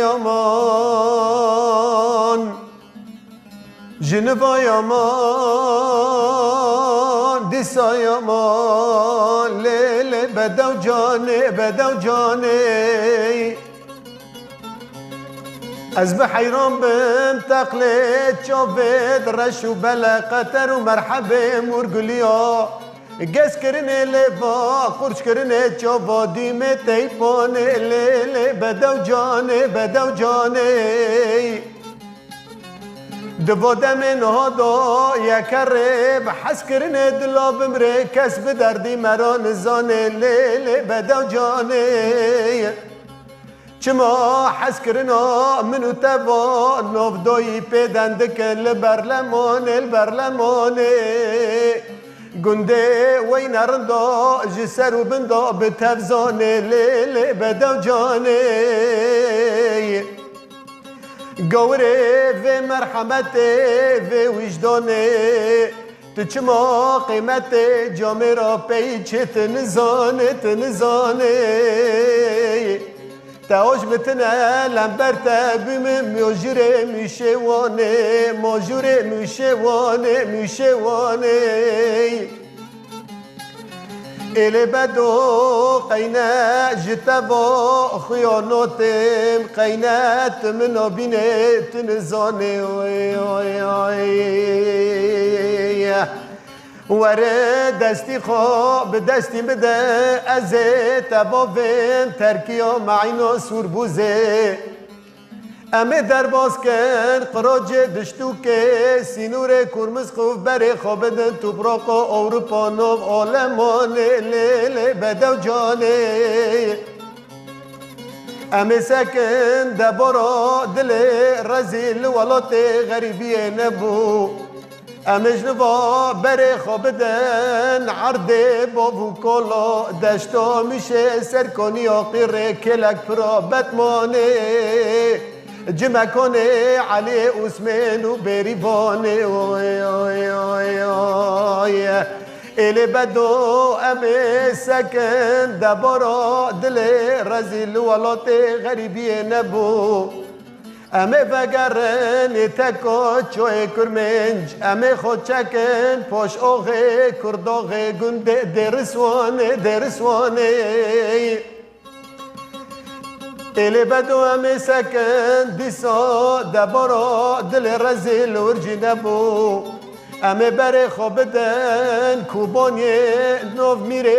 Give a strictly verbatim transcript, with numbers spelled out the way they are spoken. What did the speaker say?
yaman. Ji nivaya man, dîsa ya man, lê, lê, bedew canê, bedew canê. Ez bi heyran bim, teqlê çavêd, reş û bele, qeter û merhebê, mûr guliya. Gez kirinê lê va, qurç kirinê çava, dîmê teypanê, lê, lê, bedew canê, bedew canê. Di va demê niha da yeke rê, bi hez kirinê dila bimrê, kes bi derdî me ra nizanê, lê, lê, bedew canê. Çima hez kirina min û te va, navdayî pê dendik li berlemanê, li berlemanê. Gundê weyne rinda ji ser û bin da bi tev zanê, lê, lê, bedew canê. Gawirê vê merhemetê, vê wijdanê, tu çima qîmetê camê ra pey çê, tu nizanê, tu nizanê. Te aş bi tine lember te bîme, mojurê mûşê wanê, mojurê mûşê wanê, mûşê wanê. Êlê bedo qeyne ji te va xiyanotim, qeyne tu min nabînê, tu nizanê, oy, oy, oy. Were destî xwe bi destî bide, ez ê te bavêm terkiya meîna sûrbûzê. Em ê derbas kin qirocê diştûkê, sînorê Kurmizqûf berê xwe bidin topraqa Ewropa, nav alemanê, lê, lê, bedew canê. Em ê sekin debara dilê rezîl li welatê xerîbiyê nebû. Em ê ji va berê xwe bidin erdê bav û kolo, deşta Mûşê, Serkoniya Qîrê, Kêlek Pira, Betmanê, Cimekonê, Eliyê Usmên û Bêrîvanê. Oy, oy, oy, oy. Êlê bedo em ê sekin debara dilê rezîl li welatê xerîbiyê nebû. Em ê vegerin ê teko çoyê Kurmênc, em ê xwe çekin poş oxê Kurdoxê gundê Dêriswanê, Dêriswanê. Êlê bedo em ê sekin dîsa debara dilê rezîl urcî nebû. Em ê berê xwe bidin Kobaniyê, nav mîrê